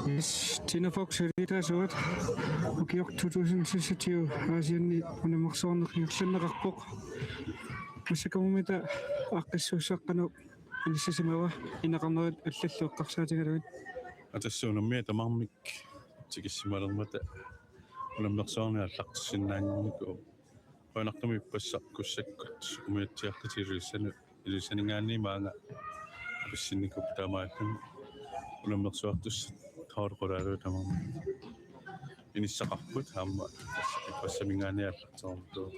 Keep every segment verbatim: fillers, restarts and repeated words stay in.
Yes, Tina Fox, Rita Suat, ukioq to tusind seksogtyve, Aasianni unammersuarneq ingerlanneqarpoq. Massakkut aamma aaqqissuussaqqanut inissisimava, ineqarnerit allallu eqqarsaatigalugit. Atassuunermi tamarmik tikissimalermata unammersuarneq aallartissinnaanngornikuuvoq. Qujanartumik ippassaq Kussakkut umiatsiartut Ilulissani-, Ilulissaninngaanniit maanga apissinnikuupput, taamaalilluni unammersuartussat taartoqalaarlugu tamarmik inissaqarput, aamma tassa ippassamingaanniit aallartereernikuuvoq.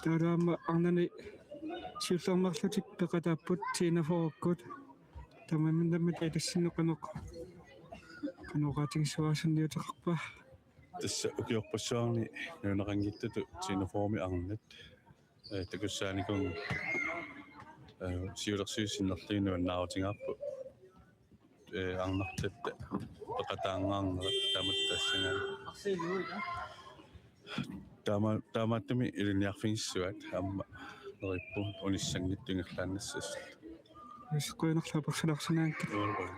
Taava aamma arnani siullermeerlutik peqataapput Tina Fokkut. Tamanna nammineq tassani qanoq, qanoq oqaatigissuaasunniuteqarpa? Tassa ukiorpassuarni nuunneqanngitsutut Tina Fokkimi arnat, eh, takussaanikuuvunga, eh, siulersuisut sinnerlugit nuannaarutigaarput. Eh, arnartatta peqataanngaarnerat taamatut tassani. Taama-, taamaattumik ilinniarfigissuat aamma neriuppunga unissanngitsut ingerlaannassasut. Qujanarlu apersulaarsinnaagikkit. Qujanaq.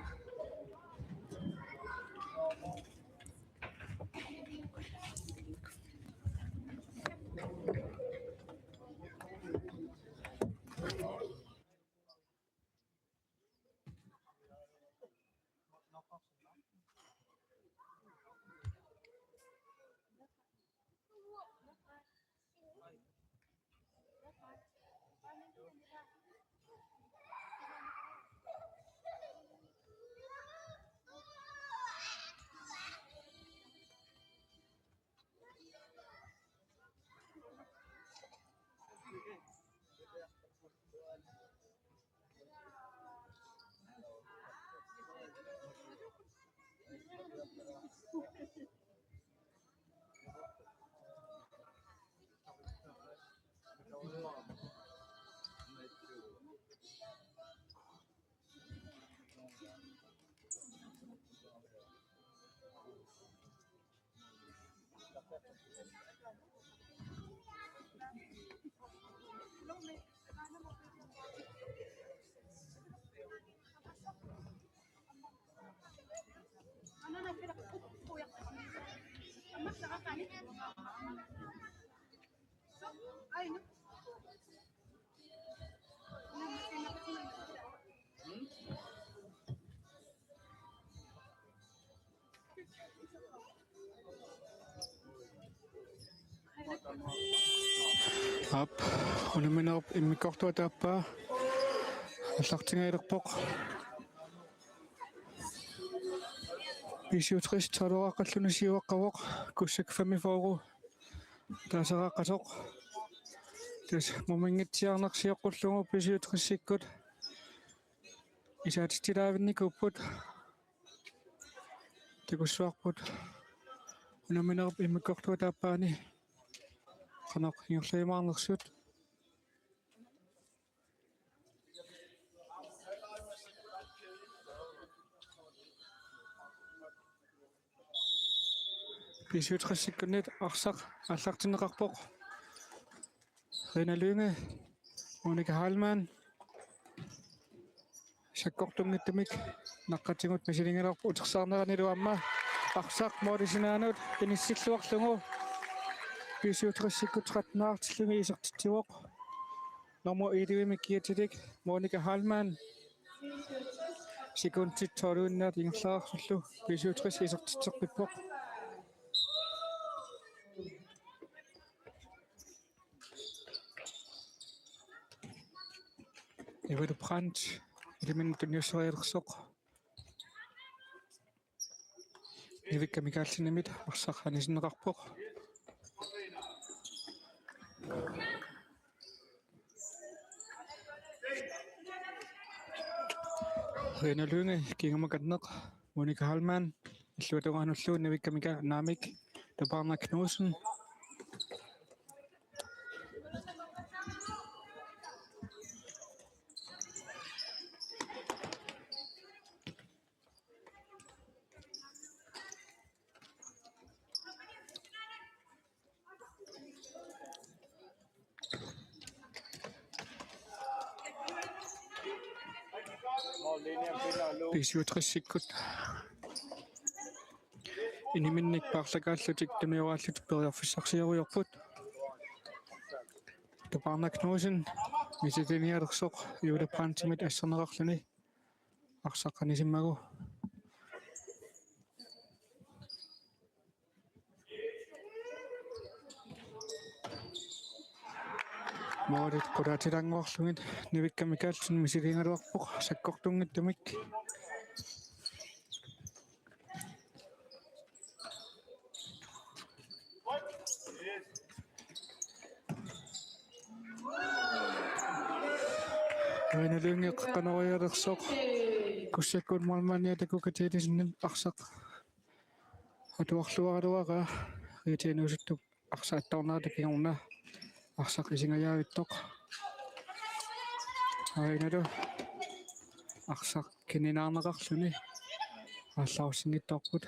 Aap, unamminerup immikkoortuata aappaa aallartingajalerpoq. B syvogtres tolveraqqalluni siuaqqavoq, Kussak femogfyrre taaseraqqasoq. Tassa muminngitsiarneq sioqqullugu B syvogtresikkut isaatitsilaavinnikuupput. Takussuarput unamminerup immikkoortuata aappaani qanoq ingerlajumaarnersut. B syvogtresikkunnit arsaq aallartinneqarpoq. Rina Lynge, Monika Heilmann. Sakkortunngitsumik naqqatigut misiligaluarpoq utersaarneranilu aamma arsaq målip sinaanut inissilluarlugu B syvogtresikkut tretten-ertillugit isertitsivoq. Nummer elleve-mik kiatilik Monika Heilmann. Sekundit tolviinnaat ingerlaarsullu B syvogtres isertitseqqippoq. Evert Brandt, ilaminnut tunniusserialersoq. Nivikka Mikaelsenimit arsaq anisinneqarpoq. Rina Lynge kingamakanneq, Monika Heilmann illuatungaanullu, Nivikka Mika naamik, Tapaarna Knudsen. B syvogtresikkut. Iniminnik paarlakaallutik tunujoraallutip periarfissarsiorujorput. Tupaarnaq Knudsen, misilinialersoq, Juuta Brandtimit asserneqarluni. Arsaq anisimmagu. Målit qulaatilaannguarlugit Nivikka Mikaelsen misiliigaluarpoq sakkortunngitsumik. Karina Lynge qeqqanorialersoq. Kussakkut målmandia Takuuk Katilisenip arsaq atuarluaraluaraa. Riita inuusuttup arsaq attornerata kingorna arsaq isingajaavittoq. Aajuna arsaq kininaarneqarluni aallarussinngitsoorput.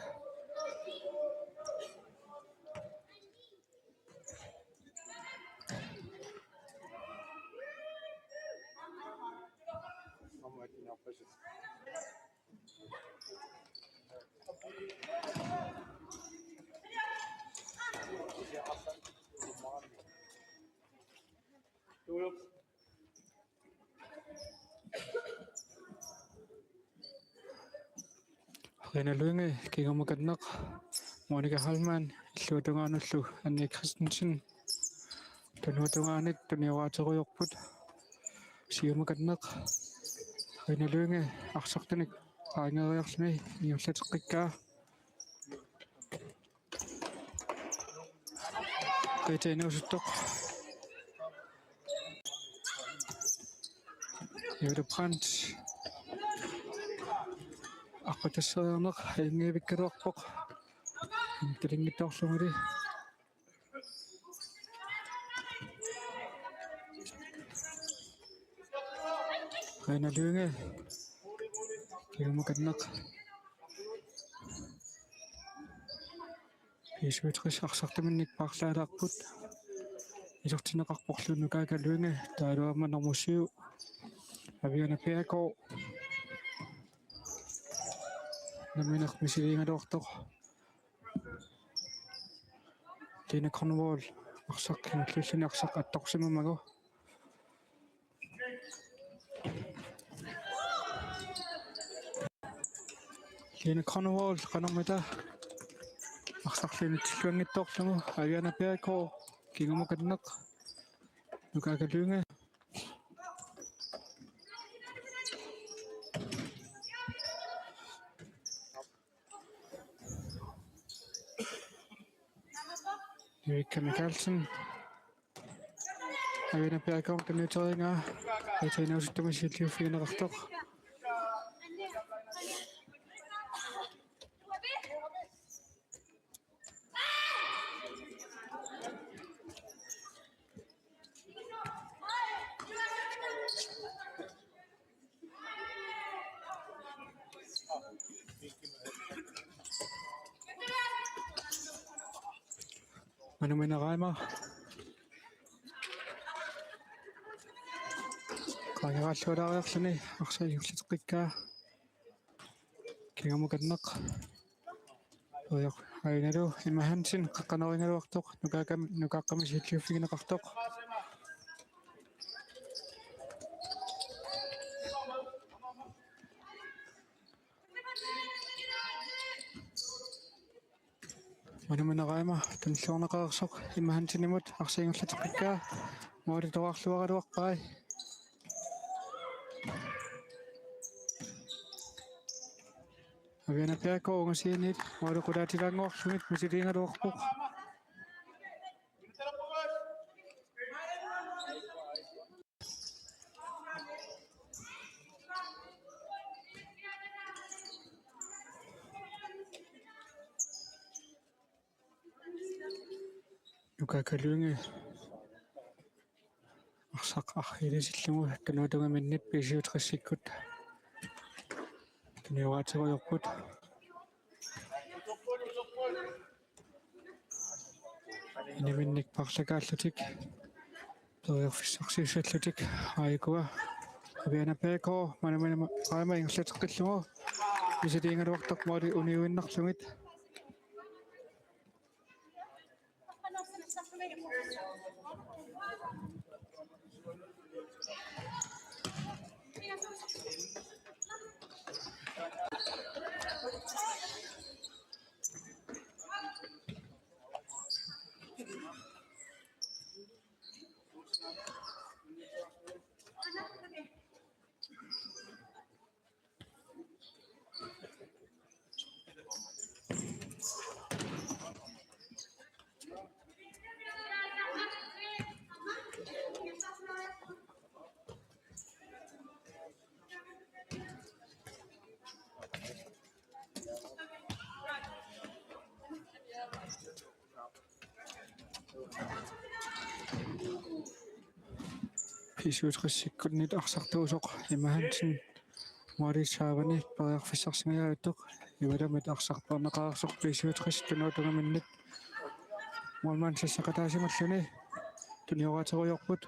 Karina Lynge kingumut akornanni, Monika Heilmann illuatungaanullu Anne Christensen tunuatungaanit tunioraaterujorput. Siumut akornanni Karina Lynge arsartunik qaangeeriarluni ingerlateqqikkaa. Riita inuusuttoq. Juuta Brandt. Aqqutasseriarneq ajunngikkaluarpoq. Talinngitsoorlugulu. Karina Lynge. Kingumut akornanni. B syvogtres arsartuminnik paarlaalaarput. Isertinneqarporlu Nukaaka Lynge, taavalu aamma nummer syv, Aviana Bjerregaard. Nammineq misiliigaluartoq. Line Grønvold arsaq kingulliulluni arsaq attorsimammagu. Line Grønvold qanormita arsarluni tilluanngitsoorlugu. Aviana Bjerregaard kingumut akornanni, Nukaaka Lynge. Nivikka Mikaelsen. Aviana Bjerregaard tuniuteriaraa. Riita inuusuttumik siulliuffigineqartoq. Manumina Reimer. Qaangeraallualaariarluni arsaq ingerlateqqikkaa. Kingumut akornanni. Ujoq, aajuna Emma Hansen, qeqqanorigaluartoq, Nukaakka-, Nukaaqqamik siulliuffigineqartoq. Manumina Reimer, tunilluarneqareersoq, Emma Hansenimut, arsaq ingerlateqqikkaa, måli toqqarluaraluarpai. Aviana Bjerregaard ungasianiit, måli qulaatilaannguarlugit, misiliigaluarpoq. Nukaakka Lynge. Arsaq arriilisillugu tunuatungaminnit B syvogtresikkut tunioraaterujorput. Iniminnik paarlakaallutik periarfissarsiussallutik aajukua. Aviana Bjerregaard, manumina Reimer ingerlateqqillugu. misiliigaluartoq måli uniuinnarlugit. B syvogtresikkut arsartuusoq Emma Hansen målip saavani periarfissarsingajaattoq, Ivalummit arsaq peerneqareersoq B syvogtres tunuutungaminnit målmand sassaqataasimalluni tunioraaterujoorput.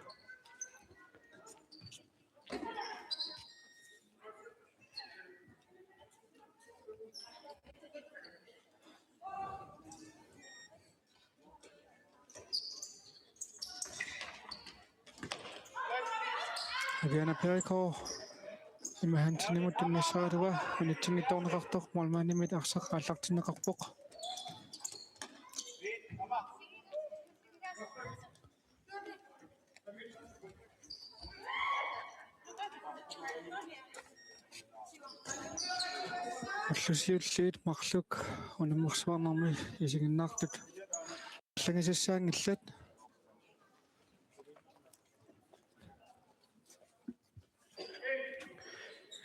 Aviana Perikov Emma Hansenimut tunniussagaluarluni unitsinngitsoorneqartoq, målmandimit arsaq aallartinneqarpoq. Ullut siulliit marluk unammersuarnermi isiginnaartut allagisassaanngillat.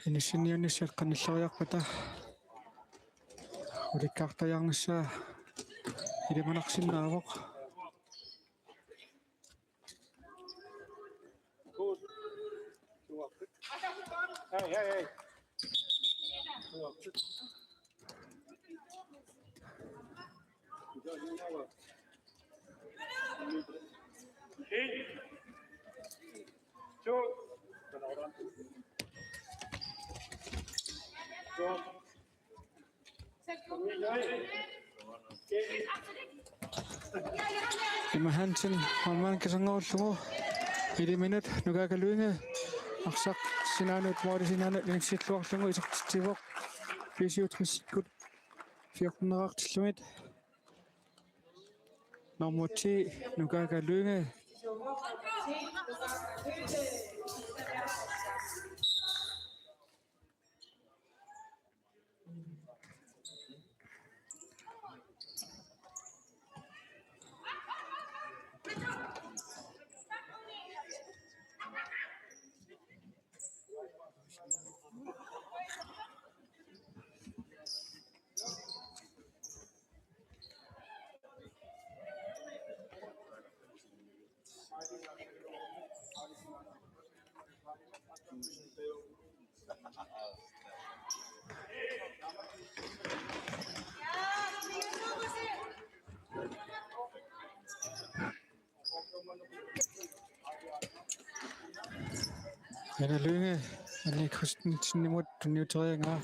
Inissinniunissat qanilleriarpata ulikkaartariarnissaa ilimanarsinnaavoq. Hey, hey, hey. Emma Hansen, målmand, kasanngorlugu. Iliminut Nukaaka Lynge arsaq sinaanut, måli sinaanut inissilluarlugu isertitsivoq B syvogtresikkut fjortenerartillugit. Nummer ti, Nukaaka Lynge. Karina Lynge Annie Christensenimut tunniuteriaraa.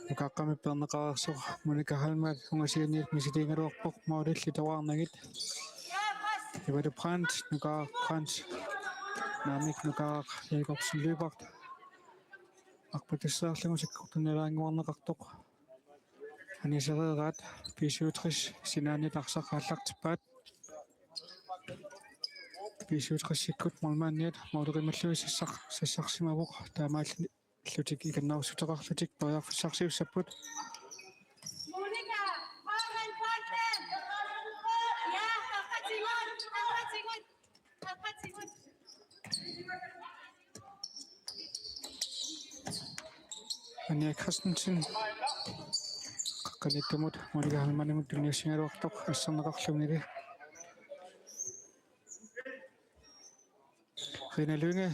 Nukaaqqamik peerneqareersoq Monika Heilmann ungasianiit misiliigaluarpoq, målillu toqqaannarnagit. Ivalu Brandt, Nukaaq Brandt, naamik, Nukaaq Jakobsen Lyberth arpatissarlugu sakkortunerlaannguarneqartoq. Anisereeraat B syvogtres sinaanit arsaq aallartippaat. B syvogtresikkut målmandiat målerimallui sassar-, sassarsimavoq, taamaallutik ikannerussuteqarlutik periarfissarsiussapput. Anja Christensen qaqqaniittumut Monika Heilmannimut tunniussigaluartoq asserneqarluni. Karina Lynge.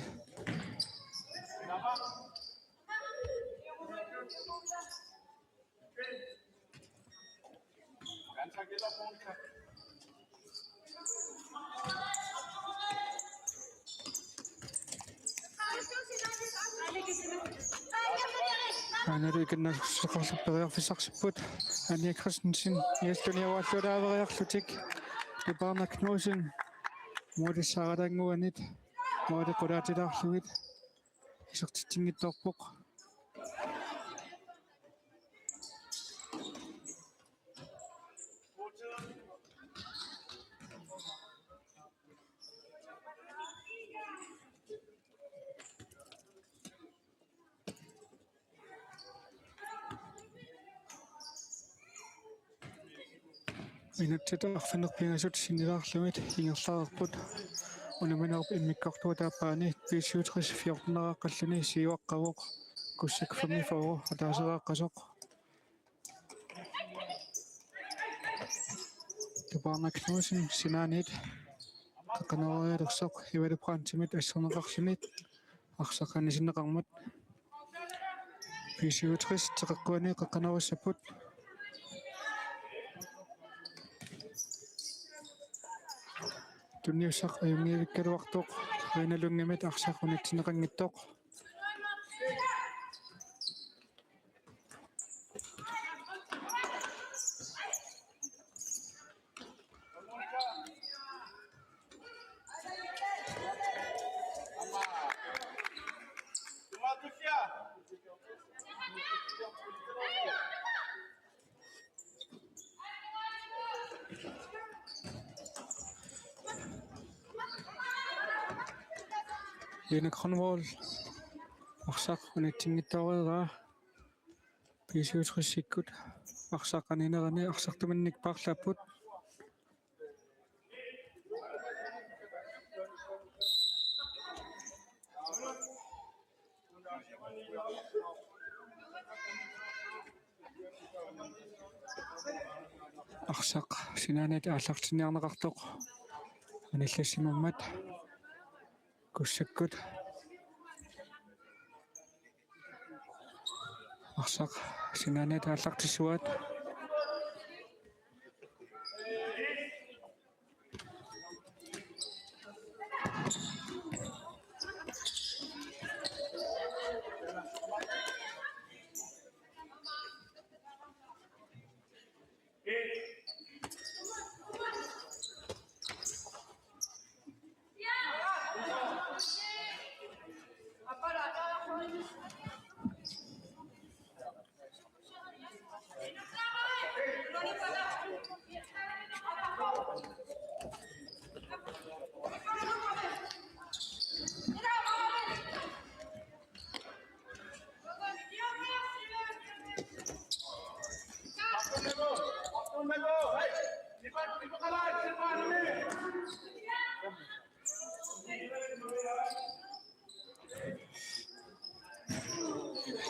Analu ikinnersuuteqarlutik periarfissarsipput. Anja Christensen, Niels tuniuallaalaaveriarlutik. Tupaarnaq Knudsen, målip saaralaannguanit måli qulaatilaarlugit isertitsinngitsoorpoq. Inuttut arfineq-pingasut sinnilaarlugit ingerlareerput. Unamminerup immikkoortuata aappaani B syvogtres fjorten-eqarluni siuaqqavoq. Kussak femogfyrre ataaseraaqqasoq. Tupaarnaq Knudsen sinaaniit qeqqanoorialersoq Ivalu Brandtimit asserneqarluni arsaq anisinneqarmat. B syvogtres teqeqquani qeqqanoorissapput. Tunniussaq ajunngivikkaluartoq Rina Lundemit arsaq unitsinneqanngitsoq. Lene Grønvold arsaq unitsinngitsooreeraa. B syvogtres-ikkut arsaq aninerani arsartuminnik paarlaapput. Arsaq sinaaniit aallartinniarneqartoq anillassimammat Kussakkut arsaq sinaaniit aallartissuaat.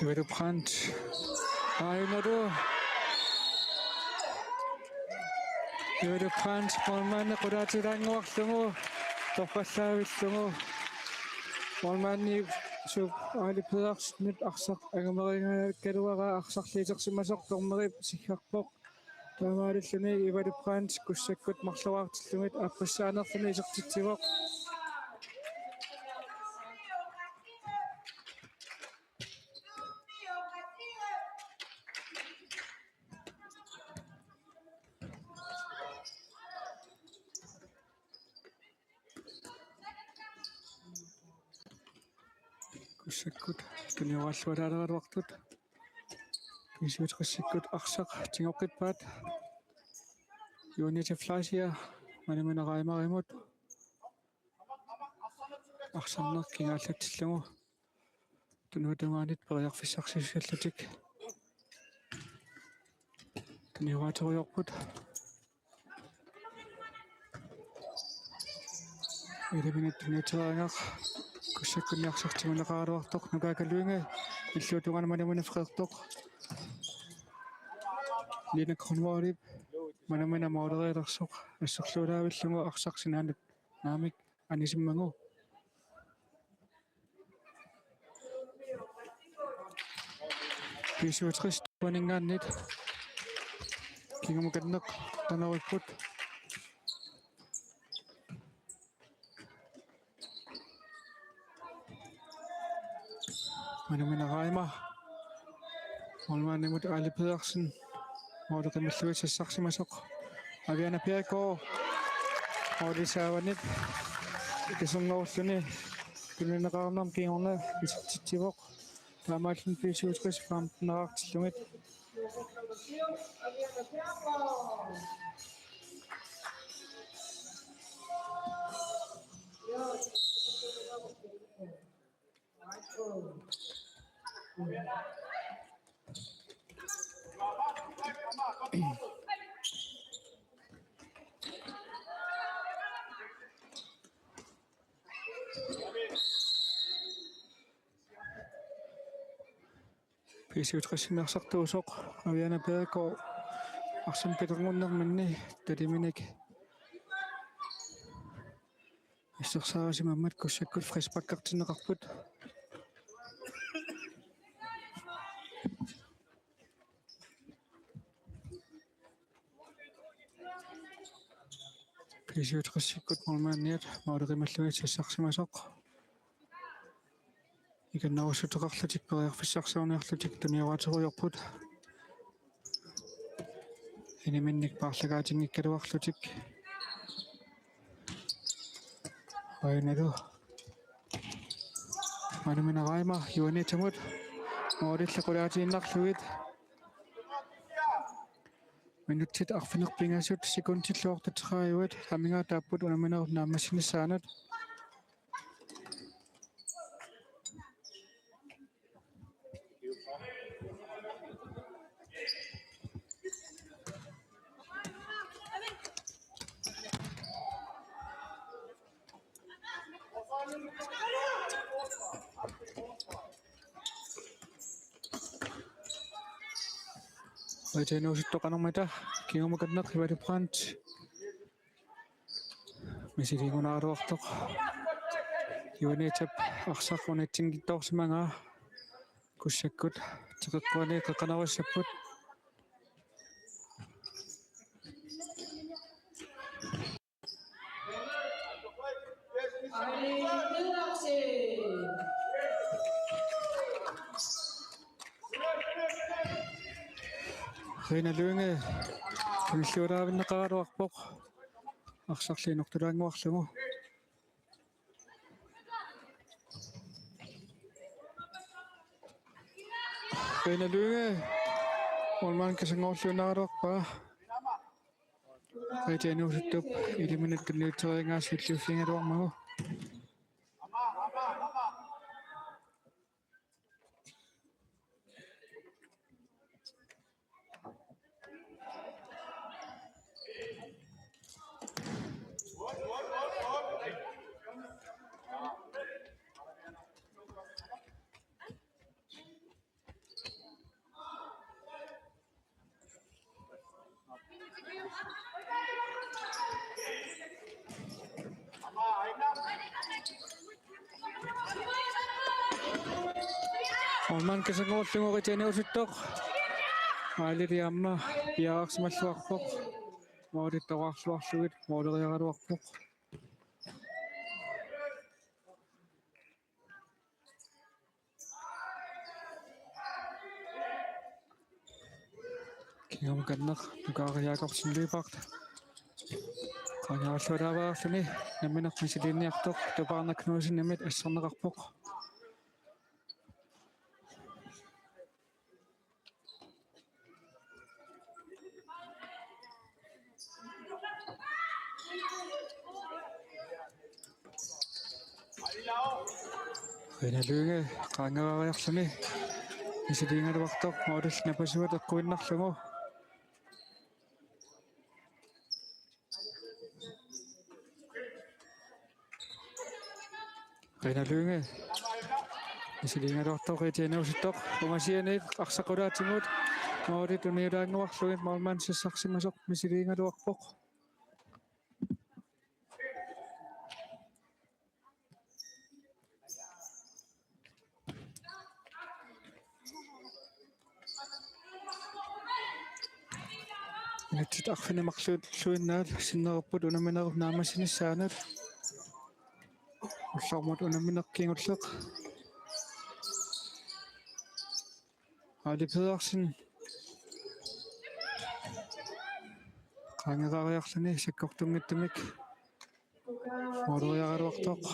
Ivalu Brandt. Aajuna. Ivalu Brandt målmandi qulaatilaannguarlugu torrallaavillugu. Målmandi Suup Aali Pedersenip arsaq angumeriingajakkaluaraa arsarliutersimasoq dommerip siggarpoq. Taamaalilluni Ivalu Brandt Kussakkut marloraartillugit aappassaanerluni isertitsivoq. Kussakkut tunioraallualaaleraluartut. B syvogtres-ikkut arsaq tigoqqippaat. Juanita Fleischer, Manumina Reimerimut. Arsarneq kingaallatsillugu. Tunuata tungaanit periarfissarsiussaallutik. Tunioraaterujoorput. Ilaminik tuniuteriaraq Kussakkunni arsaq tiguneqaraluartoq Nuka Kalunga illuatungaani manumina freertoq. Lene Grønvoldip manumina målerialersoq asserlualaavillugu arsaq sinaanit naamik anisimmagu. B syvogtres-ikkuninngaanniit kingumut qanoripput. Manumina Reimer. Målmandimut Ali Pedersen. Måli qimallugit sassarsimasoq Aviana Bjerregaard. Måli saavanit ikisinngorluni tunineqarnermut kingorna isertitsivoq. Taamaalluni B syvogtres femten-erartillugit. B syvogtres-imi arsartuusoq Aviana Bjerregaard arsamik pilerngornerminni taliminik assersaarisimammat Kussakkut frisparkertinneqarput. B syvogtres-ikkut målmandiat måli qimallugit sassarsimasoq. Ikinnerussuteqarlutik periarfissarsiorniarlutik tunioraaterujoorput. Iniminnik paarlakaatinngikkaluarlutik. Ainalu. Manumina Raima Juanitsamut. Målillu qulaatiinnarlugit. Minutsit arfineq-pingasut, sekundillu otteogtredive amigaataapput unamminerup naammassinissaanut. Aita inuusuttoq qanormita, kingumukanneq Ivali Brandt. Misiliigunaraluartoq. Juanitsap arsaq unitsinngitsoorsimagaa. Kussakkut teqeqquani qeqqanerussapput. Rina Lynge tunilluaraavinneqaraluarpoq. Arsarli inortulaannguarlugu. Rina Lynge. Målmand kisanngoorluinnaraluarpaa. Aita inuusuttup iliminut tunniuteriingaasiulliuffigigaluarmagu. Målmand kisanngoorlugu Rita inuusuttoq. Aalili aamma piareersimalluarpoq. Målittoqarluarlugit måleriaraluarpoq. Kingumukanneq Nukaaraq Jakobsen Lyberth. Qaangeralluarluni nammineq misiliiniartoq Tupaarnaq Knudsenimit asserneqarpoq. Rina Lynge qaangerariarluni misiliigaluartoq målillu napasuat eqquinnarlugu. Rina Lynge. Misiliigaluartoq Rita inuusuttoq. Ungasianiit arsaq qulaatigut. Målit uniulaannguarlugit målmand sassarsimasoq misiliigaluarpoq. Minutsit arfineq-marluinnaat sinnerupput unamminerup naammassinissaanut. Ullormut unammineq kingulleq. Aali Pedersen. Qaangeqariarluni sakkortunngitsumik. Måleriaraluartoq.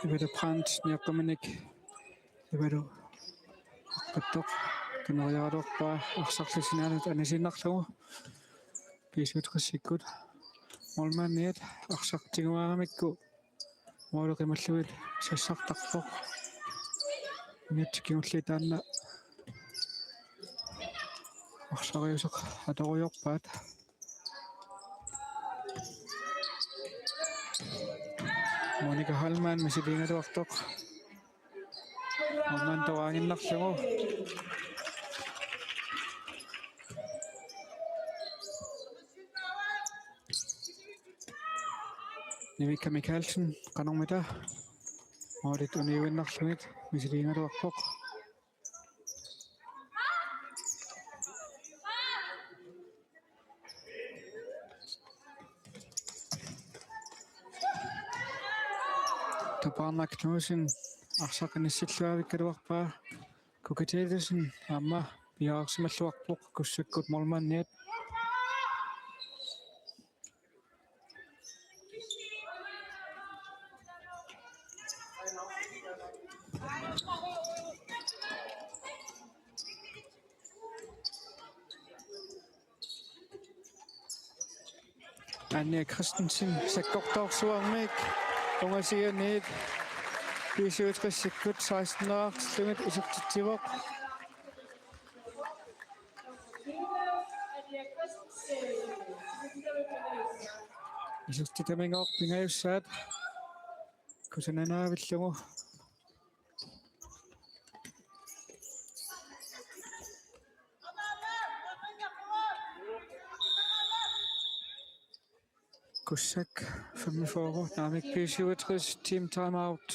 Ivalu Brandt niaqquminik. Ivalu. Qattoq. Tuneriaraluarpaa arsarlu sinaanut anisiinnarlugu. B-syvogtresikkut målmandiat arsaq tiguaramikku måli qimallugit sassartarpoq. Minutsit kingulliit taanna arsariuseq atorujoorpaat. Monika Heilmann misiliigaluartoq. Målmandip toraannarlugu. Nivikka Mikaelsen, qanormita. Målit uniuinnarlugit misiliigaluarpoq. Tapaarnak Knudsen arsaq inissilluavikkaluarpaa. Kuka Tædesen aamma piareersimalluarpoq Kussakkut målmandiat. Anja Christensen sakkortoorsuarmik ungasianiit B-syvogtresikkut seksten-erartillugit isertitsivoq. Isertitaminngaanniit pingajussaat kusananaavillugu. Kussak femogfyrre, naamik B-syvogtres, team timeout.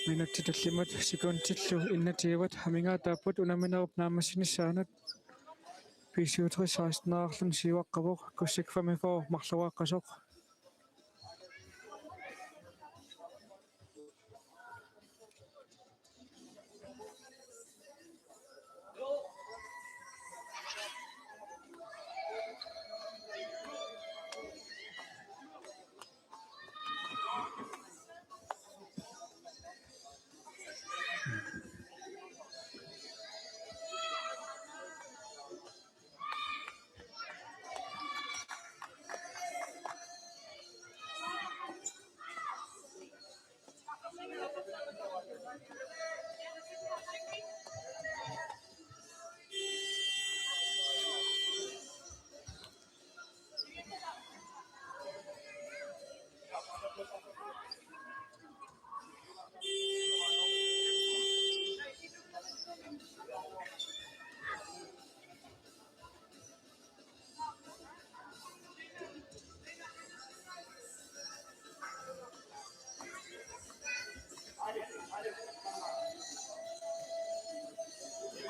Minutsit tallimat sekundillu enogtyve amigaataapput unamminerup naammassinissaanut. B-syvogtres seksten-erarluni siuaqqavoq, Kussak femogfyrre marluaaqqasoq.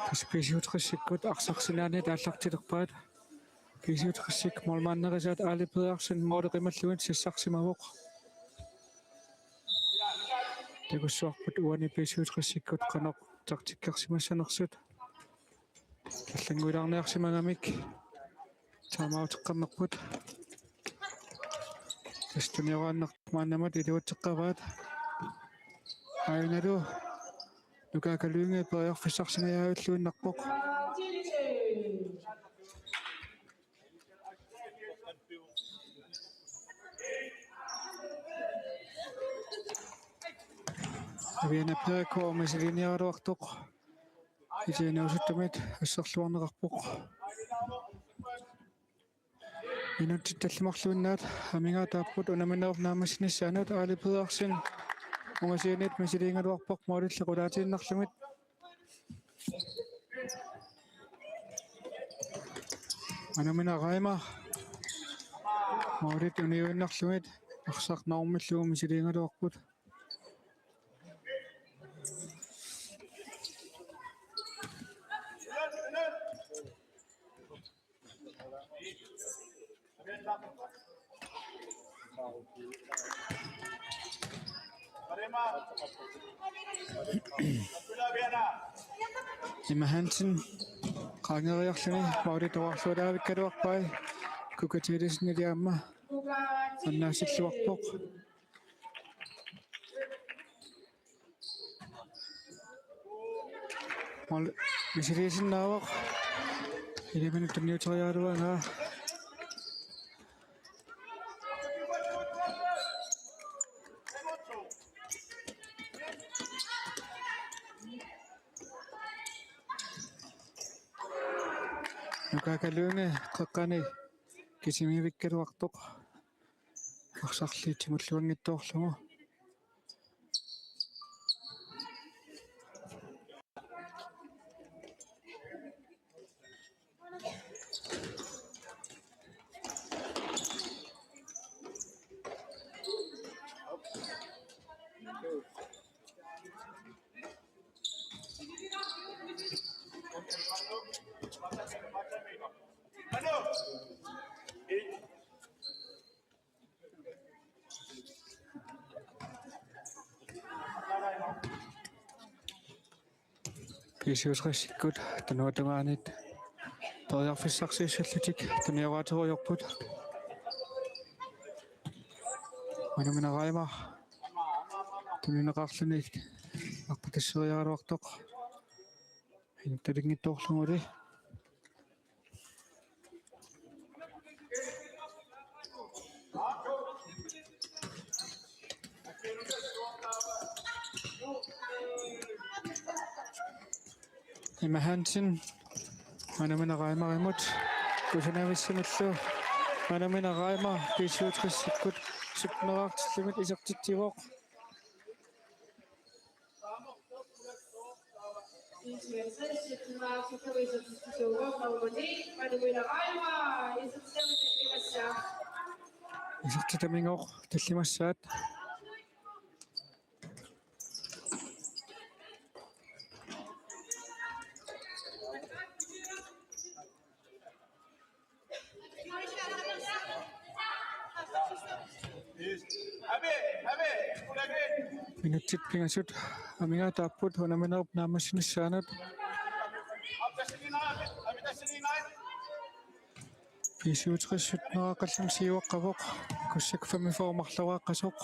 Tassa B-syvogtresikkut arsaq sinaaniit aallartilerpaat. B-syvogtresikkut målmanderisat Aali Pedersen måli qimallugit sassarsimavoq. Takussuarput uani B-syvogtresikkut qanoq taktikkersimassanersut. Allannguilaarniarsimagamik timeouteqqammerput. Tassa tunioraannartoq maannamut iluatseqqavaat. Aajuna Nuka Lynge periarfissarsingajavilluinnarpoq. Aviana P K misiliiniaraluartoq. Itinusuttumit asserluarneqarpoq. Minutsit tallimarluinnaat amigaataapput unamminerup naammassinissaanut. Aali Pedersen ungasianiit misiliigaluarpoq målillu qulaatiinnarlugit. Anumina Reimer målit uniuinnarlugit arsaq normillugu misiliigaluarput. Emma Hansen qaangeriarluni mauli toqqarlualaavikkaluarpai. Kuka Tilissen aamma annaasilluarpoq. Mål misiliisinnaavoq. Ilaminik tunniuteriaraluaraa. Nuka Kalunde qeqqani kisimiivikkaluartoq. Arsarli timulluanngitsoorlugu. B syvogtresikkut tunuatungaanit periarfissarsiussallutik tunioraaterujoorput. Manumina Reimer tunineqarluni aqqutasseriaraluartoq. Inuttalinngitsoorluguli. Emma Hansen, Manumina Reimerimut, kusanavissumillu, Manumina Reimer, B syvogtresikkut, sytteneraartillugu isertitsivoq. Isertitamigooq tallimassaat. Minutsit pingasut amigaataapput unamminerup naammassinissaanut. B syvogtres sytteneraqqalluni siuaqqavoq, Kussak femogfyrre marloraaqqasoq.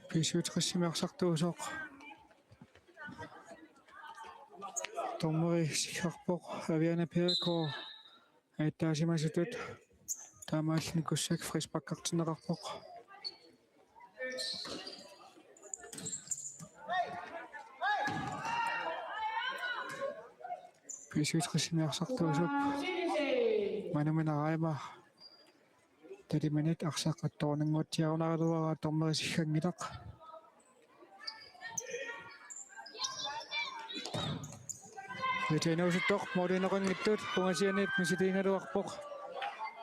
B syvogtresimi arsartuusoq. Dommeri sikkarpoq, Aviana Pedergaard ajattaasimasutut. Taamaalluni Kussak frisparkertinneqarpoq. B syvogtresimi arsartuusoq Manumina Reimer. Talimanit arsaq attuunnguatsiarunaraluaraa dommeri sikkanngilaq. Rita inuusuttoq målineqanngitsut, ungasianiit misiliigaluarpoq.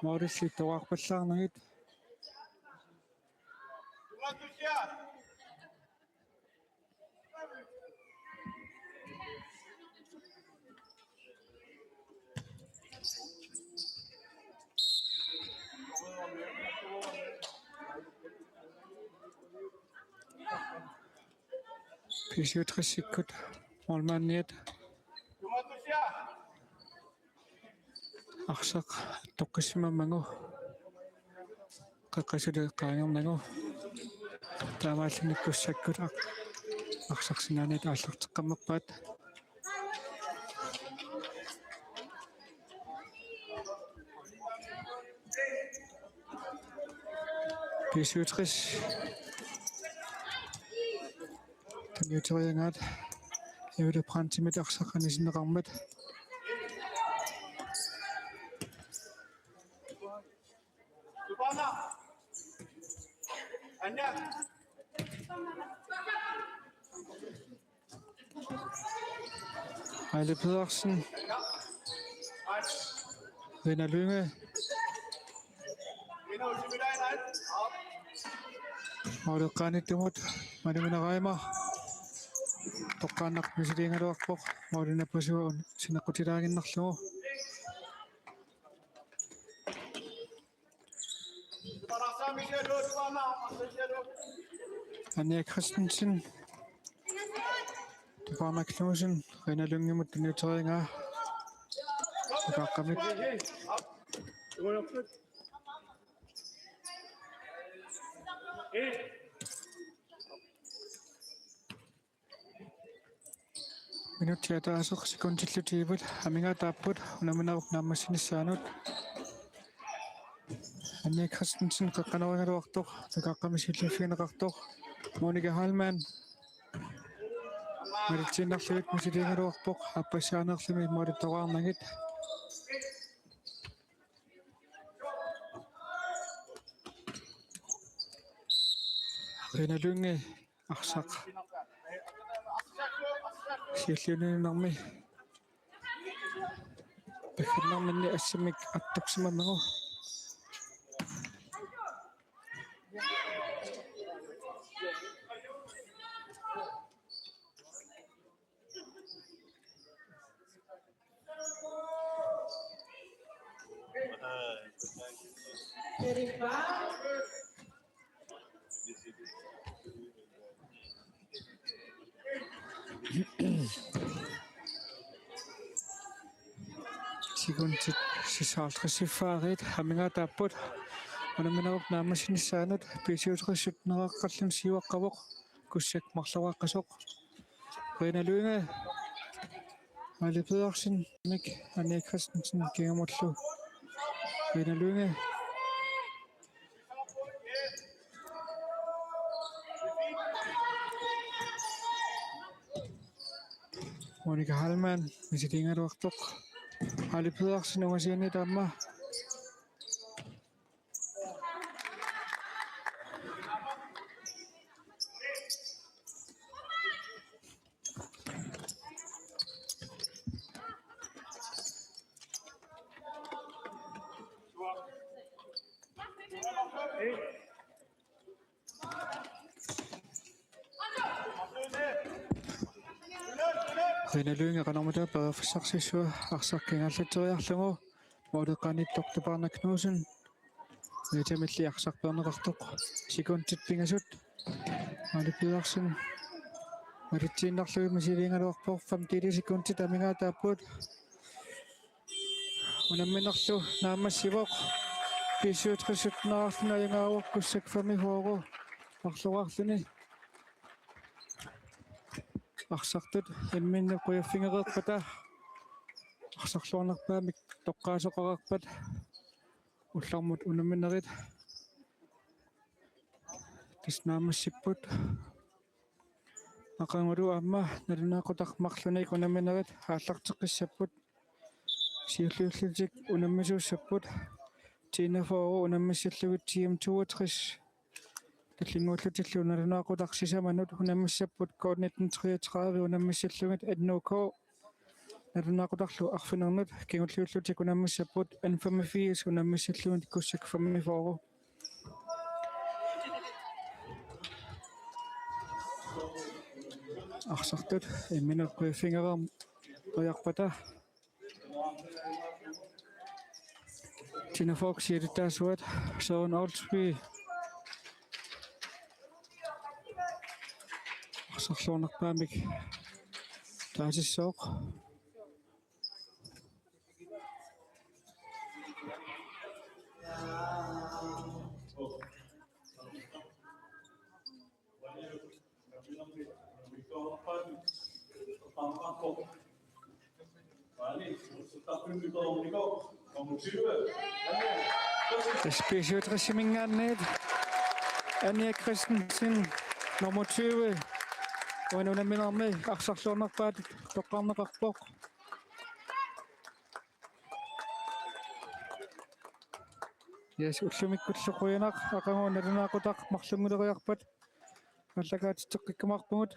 Målilli toqqarpallaarnagit. B syvogtresikkut målmandiat arsaq attoqqissimammagu qeqqasuli qaangernagu. Taamaalluni Kussakkut ar-, arsaq sinaaniit aallarteqqammerpaat. B syvogtres. Tuniuteriaraat Evile Brandtimit arsaq anisinneqarmat. Aili Pedersen. Rina Lynge. Måleqqaanittumut Manumina Reimer. toqqaannaq misiliigaluarpoq, målip nappasua sinequtilaaginnarlugu. Anja Christensen. Tupaama Knudsen, Rina Lyngimut tunniuteriaraa. Takaqqamik. Minutsit ataaseq sekundillu tyve amigaataapput unamminerup naammassinissaanut. Anja Christensen qeqqanorigaluartoq, takaqqamik siulliuffigineqartoq. Monika Heilmann. Malitsiinnarlugu misiliigaluarpoq, aappassaanerlumi målittoraarnagit. Rina Lynge arsaq siulliunermi. Pagginnarminni assammik attorsimammagu. Sekundit seksoghalvtreds-iffaarit amigaataapput unamminerup naammassinissaanut. B syvogtres sytteneqarluni siuaqqavoq, Kussak marloraaqqasoq. Rina Lynge, Ali Pedersen, Mik, Anja Christensen kingumullu. Rina Lynge. Monika Heilmann misiliigaluartoq. Ali Pedersen ungasianiit aamma. Rina Lynge qanormita periarfissarsissua arsaq kingaallattoriarlugu, måleqqaaniittoq Tupaarnaq Knudsen. Nitamilli arsaq peerneqartoq, sekundit pingasut. Ali Pedersen malitsiinnarlugu misiliigaluarpoq, femten sekundit amigaataapput. Unamminerlu naammassivoq. B syvogtres sytteneqarluni ajugaavoq, Kussak femogfyrre marloraarluni. Arsartut imminnut qujaffigereerpata arsarluarnerpaamik toqqaasoqarpat ullormut unamminerit tassa naammassipput. Aqagulu aamma nalunaaqutaq marlunnik unamminerit aallarteqqissapput. Siulliullutik unammisuussapput. T enogfyrre unammissallugit T M toogtres. Tallinnguullutillu nalunaaqutaq sisamanut unammissapput K nitten treogtredive unammissallugit N O K. Nalunaaqutarlu arfinernut kingulliullutik unammissapput N femogfirs unammissallugit Kussak femogfyrre. Arsartut imminut qujaffigereerpata. Tina Fox siulittaasuat Søren Olsby. Arsarluarnerpaamik taasissooq. B syvogtres-iminngaanniit Anja Christensen, nummer tyve. Uani unamminermi arsarluarnerpaatut toqqarneqarpoq. Yes, ullumikkullu qujanaq, aqagu nalunaaqutaq marlunnguleriarpat aallakaatitseqqikkumaarpugut.